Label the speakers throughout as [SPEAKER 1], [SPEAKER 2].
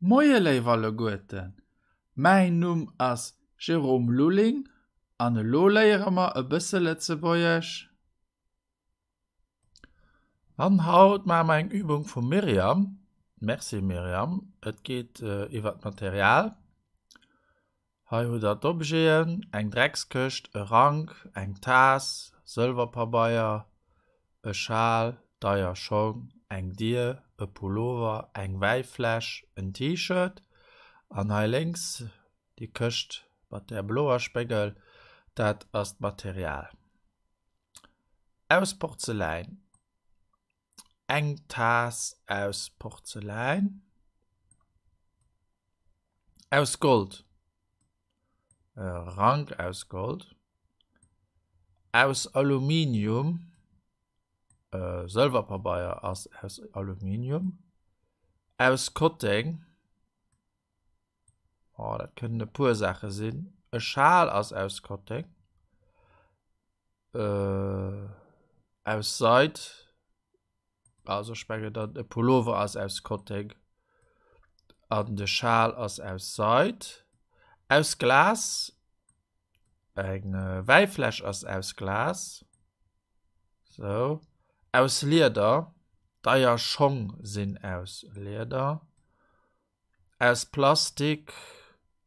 [SPEAKER 1] Moie léif alleguerten, mäin Numm ass Jérôme Lulling an elo léiere mer e bësse Lëtzebuergesch. An haut maache mer eng Übung vum Myriam. Merci Myriam. Et geet iwwer d'Material. Hei hutt der d'Objeten, eng Dreckskëscht, e Rank, eng Taass, Sëlwerpabeier, e Schal, deier Schong, eng Dier, e Pullover, eng Wäifläsch, en T-Shirt. An hei lénks déi Këscht mat där bloer Spéngel, dat ass d'Material. Aus Porzeläin, eng Taass aus Porzeläin. Aus Gold. E Rank aus Gold. Aus Aluminium. E Sëlwerpabeier ass aus Aluminium. Aus Kotteng. Oh, dat kënnen e puer Saache sinn. E Schal ass aus Kotteng. Äh, aus Seid. Also ech mengen dann e Pullover ass aus Kotteng an de Schal ass aus Seid. Aus Glas, eng Wäifläsch ass aus Glas, sou. Aus Lieder, deier Schong sinn aus Lieder. Aus Plastik,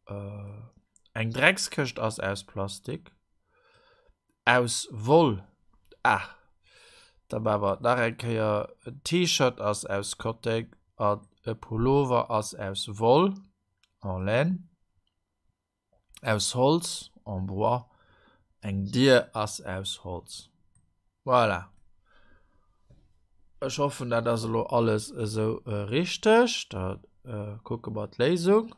[SPEAKER 1] eng Dreckskëscht ass aus Plastik. Aus Woll, ah, da maache mer et nach eng Kéier, en T-Shirt ass aus Kotteng an e Pullover ass aus Woll, en laine. Aus Holz, en bois, eng Dier ass aus Holz. Voilà. Ech hoffen, dat ass elo alles esou richteg. Da kucke mer d'Léisung.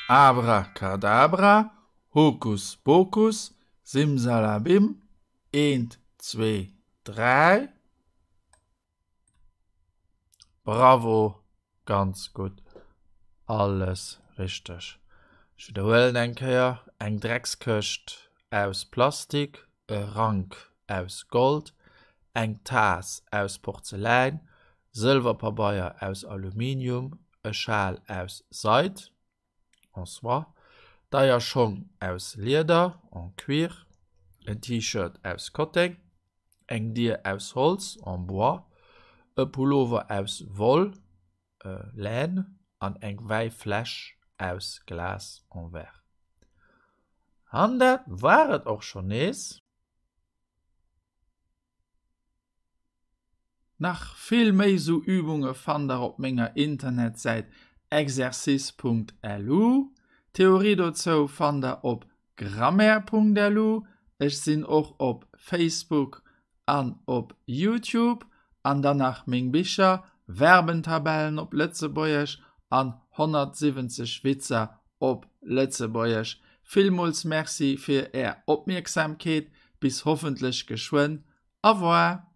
[SPEAKER 1] Abracadabra, Hokus Pokus, Simsalabim, eent, zwee, dräi. Bravo, ganz gutt, alles richteg. Ech widderhuelen eng Kéier, eng Dreckskëscht aus Plastik, e Rank aus Gold, eng Taass aus Porzeläin, Sëlwerpabeier aus Aluminium, e Schal aus Seid, en soie, deier Schong aus Lieder, en cuir, en T-Shirt aus Kotteng, eng Dier aus Holz, en bois, e Pullover aus Woll, laine, an eng Wäifläsch aus Glas, en verre. An dat war et och schonn nees. Nach vill méi sou Übunge fannt der op menger Internetsäit exercice.lu. D'Theorie dozou fannt der op grammaire.lu. Ech sinn och op Facebook an op Youtube. An dann nach meng Bicher, Verbentabellen op Lëtzebuergesch an 170 Witzer op Lëtzebuergesch. Villmools Merci fir är Opmierksamkeet. Bis hoffentlech geschwënn. Au revoir!